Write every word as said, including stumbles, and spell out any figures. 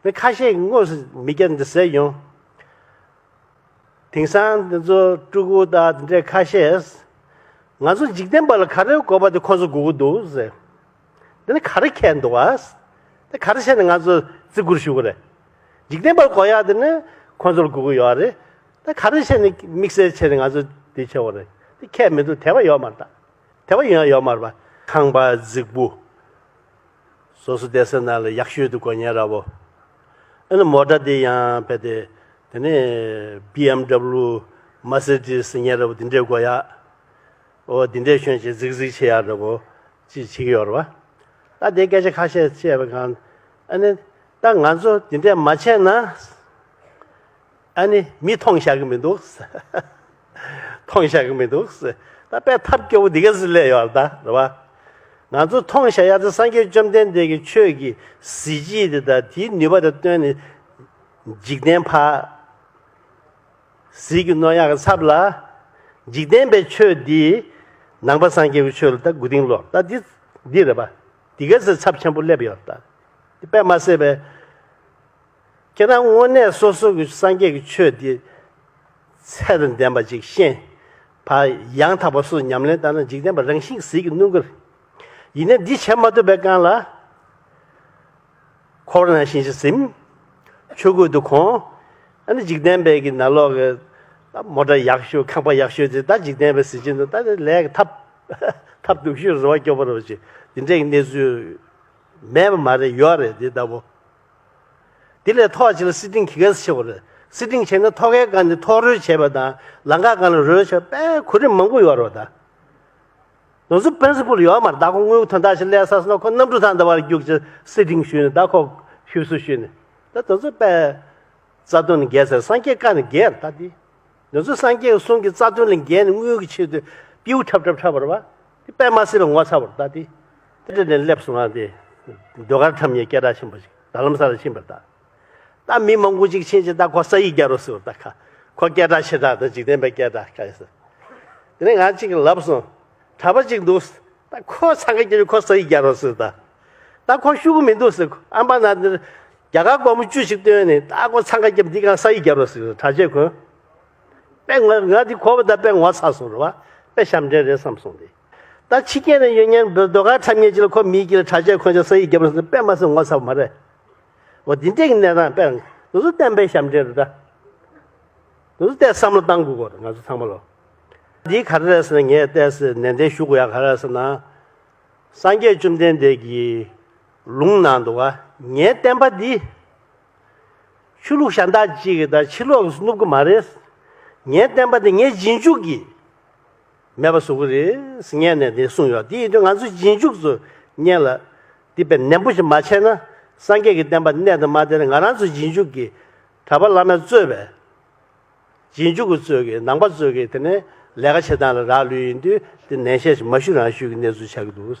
མི་ཁ་ཤས་ཀྱིས་དངོས་སུ་མི་སྐྱ་འདི་ཟེར་ཡོང་། དེང་སང་འདི་ཚོ་སྤྲུལ་སྐུ་དང་འདི་འདྲའི་ཁ་ཤས། ང་ཚོ་འཇིག་རྟེན་པ་ལ་ག་རེ་དགོས་པ་དེ་ཁོ་ཚོ་དགོས་ཀྱི་འདུག་ཟེར། འདི་ནི་ག་རེ་ཁྱད་འདུག་ཨ། དེ་ག་རེ་བྱས་ནས་ང་ཚོ་བརྩི་བཀུར་ཞུ་གི་རེད། འཇིག་རྟེན་པར་གོ་ཡག་དེ་ནི་ཁོ་ཚོར་དགོས་ཀྱི་ཡོད་རེད། ད་ག་རེ་བྱས་ནས་དམིགས་བསལ་བྱས་ནས་ང་ཚོ་འདི་བྱེད་དགོས་རེད། དེ་ཁྱད་མི་འདུག་དད་པ་ཡོད་མ་རེད་ད། དད་པ་ཡོད་ཡོད་མ་རེད་པ། ཁང་པ་རྫིག་པོ། སོ་སོ་བསྡད་ས་ནང་ལ་ཡག་ཤོས་དེ་དགོས་མཁན་འདྲ་པོ། ཨ་ནི་མོ་ཊ་དེ་ཡང་བས་དེ། དེ་ནས་བི་ཨེམ་ཌབ་ལུ། མར་སི་ཌི་སི་ཟེར་མཁན་འདྲ་པོ་དེ་འདྲས་དགོས་ཡག་འོ་དེ་འདྲས་ཤོན་བྱས་རྫིག་རྫིག་བྱེད་ཡག་འདྲ་པོ་ཅིག་བྱེད་ཀྱི་ཡོད་རེད་པ། ད་དེ་སྐད་ཆ་ཁ་ཤས་བཤད་པའི་སྒང་། ཨ་ནི་ད་ང་ཚོ་དེ་འདྲས་མ་བྱས་ན། ཨ་ནི་མི་མཐོང་བཞག་གི་མི་འདུག་མཐོང་བཞག་གི་མི་འདུག་ད་དཔེ་ཐབས་སྐྱོ་བོ་འདི་ག་ཟིག་སླེབས་ཡོད་རེད་ད། རེད་པ། ང་ཚོ་མཐོང་བཞག་ཡག་དེ་སངས་རྒྱས་བཅོམ་ལྡན་འདས་ཀྱི་ཆོས་ཀྱི་གཟི་བརྗིད་དེ་དང་དེའི་ནུས་པ་དང་བསྟུན་ནས། འཇིག་རྟེན་ཕར་ཟིལ་གྱིས་གནོན་ཡག་གི་ཚབ་ལ། འཇིག་རྟེན་པའི་ཆོས་འདི་ནང་པ་སངས་རྒྱས་ཀྱི་ཆོས་ལ་ད་མགོ་རྟིང་སློག་ད་འདི་འདི་རེད་པ། འདི་ག་ཚོད་ཚབས་ཆེན་པོ་སླེབས་ཡོད་ད། དཔེ་མ་སྲིད་པའི། ཁྱེད་རང་དངོས་གནས་སོ་སོ་གི་སངས་རྒྱས་ཀྱི་ཆོས་འདི་ཚད་དང་ལྡན་པ་ཅིག་ཤེས། ཕར་ཡང་དག་པ་སོ་སོ་ཉམས་ལེན་བཏང་ན་འཇིག་རྟེན་པ་རང་བཞིན་གཟིགས་ཀྱི་གནོང་གི་རེད། ཡིན་ནའི་འདི་བྱེད་མ་ཐུབ་པའི་སྒང་ལ། འཁོར་བ་ནང་བཞིན་ཞིག་ཟིན། ཆོས་གོས་དུ་གོན། ཨ་ནི་འཇིག་རྟེན་པའི་གི་ནང་ལོགས་ཀྱི་ད་མོ་ཊ་ཡག་ཤོས་ཁང་པ་ཡག་ཤོས་དེ་ད་འཇིག་རྟེན་པའི་གཟི་བརྗིད་དུ་ད་དེ་ལས་ཀྱི་ཐབས་ཐབས་སྡུག་ཤོས་རེ་བ་སྐྱོ་པོ་རེ་བ་ཅིག་འདི་འདྲའི་གནས་ཚུལ་མེད་པ་མ་རེད། ཡོད་རེད་འདི་ལྟ་བུ། དེ་ལས་ཐོག་ཅིག་ལ་སི་ཊིང་གི་ག་ཚོད་ཆེ་བ་རེད། སི་ཊིང་བྱས་ན་ཐོག་ཁའི་སྒང་ནས་ཐོག་རོལ་བྱས་པ་དང་ལམ་ཁ་སྒང་ལ་རོལ་བྱས་པ་དཔེ་གོ་རིམ་མང་པོ་ཡོད་རེད་པ་ད། དེ་ཚོ་པིན་སི་པལ་ཡོད་མ་རེད་ད། ཁོ་དངུལ་དོན་དག་ཞིག་ལས་ས་སོང་ན་ཁོ་གནམ་གྲུ་ཐང་འདྲ་བར་རྒྱུགས་ཀྱི་སི་ཊིང་ཞུས་ནས་ད་ཁོ་ཞུ་སུ་ཞུས་ནས་ད་དེ་ཚོ་དཔེ་རྩ་དོན་ལས་འགལ་ཟེར། སངས་རྒྱས་བཀའ་ནས་འགལ་ད་དེ། དེ་ཚོ་སངས་རྒྱས་ཀྱི་གསུང་གི་རྩ་དོན་ལས་འགལ་ནས་དངུལ་གྱི་ཆེད་དུ་པིའུ་འཁྲབ་འཁྲབ་འཁྲབ་པ་རེད་པ། དེ་དཔེ་མ་སྲིད་པའི་ངོ་ཚ་བ་རེད་ད་དེ། དེ་འདྲ་ནས་སླེབས་སོང་ང་དེ། ཟློས་གར་འཁྲབ་མཁན་སྐད་གྲགས་ཆེན་པོ་ཞིག་རྡ་རམ་ས་ལ་ཕྱིན་པ་རེད་ད། ད་མི་མང་པོ་ཅིག་ཕྱིན་ཅིག་ད་ཁོ་ས་ཡིག་རྒྱག་རོགས་ཟེར་བ་ད་ཁ། ཁོ་སྐད་གྲགས་ཆེ་དྲགས་དང་འཇིག་རྟེན་པའི་སྐད་གྲགས་ཁ་ཡི་ཟེར། དེ་ནས་ང་གཅིག་གིས་ལབ་སོང་། གྲྭ་པ་ཅིག་འདུག་ད་ཁོ་འཚང་ཁ་རྒྱབ་ཀྱི་ཁོ་ས་ཡིག་རྒྱག་རོགས་ཟེར་ད། ད་ཁོ་ཤུ་གུ་མི་འདུག་ཟེར། ཨམ་པ་ན་འདིར་རྒྱ་གར་སྒོར་མོ་བཅུ་ཞིག་བཏོན་ནས་ད་ཁོ་འཚང་ཁ་རྒྱབ་འདི་གང་ས་ཡིག་རྒྱག་རོགས་ཟེར་གྲྭ་ཆས་གོན། དཔེ་ང་ང་འདི་གོ་བ་ད་དཔེ་ངོ་ཚ་སོང་རེད་བ། དཔེ་ཞབས་འདྲེན་རེད་བསམ་སོང་དེ། ད་ཕྱི་རྒྱལ་ནས་ཡོད་མཁན་ཟློས་གར་འཁྲབ་མཁན་ཅིག་ལ་ཁོ་མིའི་དཀྱིལ་ལ་གྲྭ་ཆས་གོན་ཅིག་ས་ཡིག་རྒྱབ་རོགས་ཟེར་དཔེ་མ་སྲིད་ངོ་ཚ་བ་མ་རེད། འོ་འདི་འདྲས་ཀྱི་གནས་སྟངས་དཔེ་དེ་ཚོ་བསྟན་པའི་ཞབས་འདྲེན་རེད་ད། དེ་ཚོ་བལྟས་བསམ་བློ་བཏང་དགོས་ཀྱི་རེད་ང་ཚོ་ཚང་མ་ལོ། འདི་ག་རེ་རེད་ཟེར་ན་ངས་བལྟས་ཟེར་ནན་ཏན་ཞུ་དགོས་ཡག་ག་རེ་རེད་ཟེར་ན། སངས་རྒྱས་བཅོམ་ལྡན་འདས་ཀྱི་ལུང་ནང་འདུག་ག་ངའི་བསྟན་པ་འདི་ཆོས་ལུགས་གཞན་དག་ཅིག་གི་ད་ཕྱི་ལོགས་སུ་བསྣུབ་གི་མ་རེད། ངའི་བསྟན་པ་འདི་ངའི་རྗེས་འཇུག་གིས་མེད་པ་བཟོ་གི་རེད་ཟེར་ངས་ནས་འདི་གསུངས་ཡོད། དེ་ཡིན་དུས་ང་ཚོ་རྗེས་འཇུག་ཚོ་ངས་ལ་འདི་དཔེ་ནན་པོ་ཞིག་མ་བྱས་ན་སངས་རྒྱས་ཀྱི་བསྟན་པ་གནས་དང་མ་གནས་ང་རང་ཚོ་རྗེས་འཇུག་གི་གྲྭ་པ་བླ་མས་གཙོས་པའི་རྗེས་འཇུག་གི་གཙོས་ཀྱི་ནང་པ་གཙོས་ཀྱི་དེ་ནས་ལས་ཀ་བྱེད་སྟངས་ལ་རག་ལུས་ཡིན་དུས་དེ་ནན་བཤད་ཞིག་མ་ཞུ་རང་ཞུ་གི་གནས་ཚུལ་ཆགས་ཀྱི་འདུག